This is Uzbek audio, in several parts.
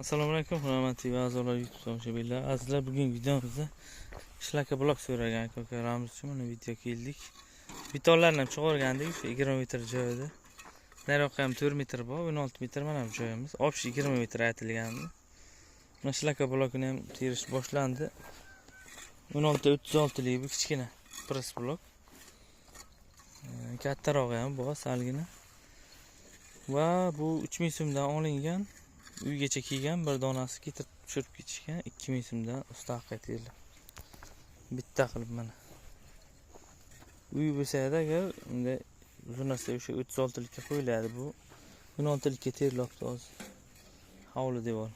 Assalomu alaykum, hurmatli TV a'zolari, YouTube tomoshabinlar. Azizlar, bugungi videomizda shlaka blok so'ragan akalarimiz uchun mana video keldik. Betonlarni ham chiqargandik, shu 20 metr joyida. Nariyoqqa ham 4 metr bor, 16 metr mana bu joyimiz. Общий 20 metr aytilgandi. Mana shlaka blokini ham terish boshlandi. 16.36 lik bu kichkina press blok. Kattarog'i ham bor salgina. Va bu 3000 so'mdan olingan. Uygacha kelgan bir donasi ketirib tushirib ketishgan 2000 so'mdan usta haqqa teriladi. Bitta qilib mana. Uy bo'lsa edi agar unda uzunasi o'sha 36 likka qo'yiladi bu. 16 likka terilyapti hozir. Hovli devor.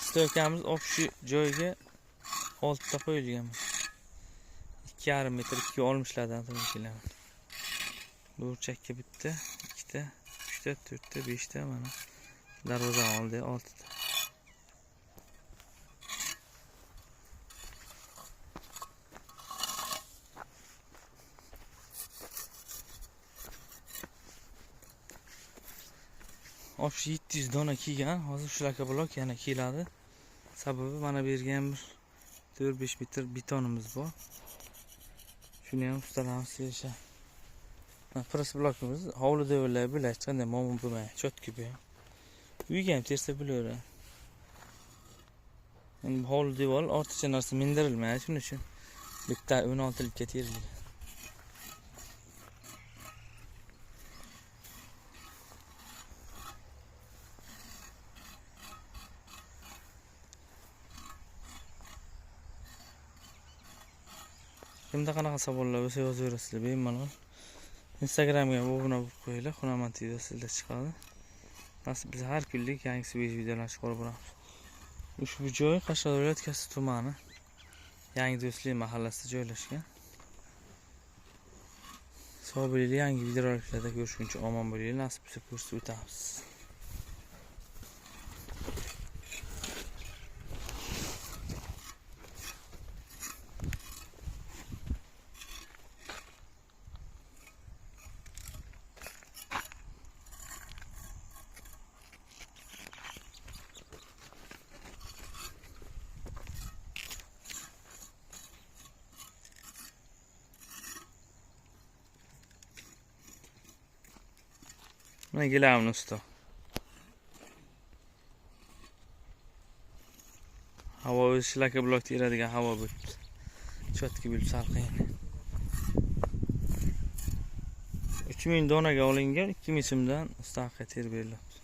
Stoykamiz общий joyiga 6 ta qo'yilgan. 2,5 metr 2,60 lardan to'g'ri keladi. Burchakka bitta, ikkita, 3ta, 4ta, 5ta mana darvoza oldi 6ta. Общий 700 dona kelgan. Hozir shlaka blok yana keladi. Sababi mana bu yerga ham bir 4-5 metr betonimiz bor. Shuni ham ustalarimiz terishadi. Press blokimiz hovli devorlar bilan hech qanday muammo bo'lmaydi. Chotki bu ham. Uyga ham tersa bo'laveradi. Endi hovli devor ortiqcha narsa mindirilmaydi, shuning uchun bitta 16 likka terilgan. Kimda qanaqa savollar bo'lsa yozaverasizlar bemalol. Instagramga obuna bo'lib qo'yinglar, Hunarmand TV sizlar chiqadi. Nasib biz har kunlik yangi svejiy videolar chiqarib boramiz. Ushbu joy Qashqadaryo viloyati Kasbi tumani Yangi Do'stlik mahallasida joylashgan. Sog' bo'linglar, yangi videolarda ko'rishguncha omon bo'linglar. Nasib bo'lsa ko'rsatib o'tamiz. Mana gilamni usta. Havo o'zi shlaka blok teradigan havo bo'libdi. Chotki bo'lib salqin. 3000 donaga olingan, 2000 so'mdan usta haqqa terib beriladi.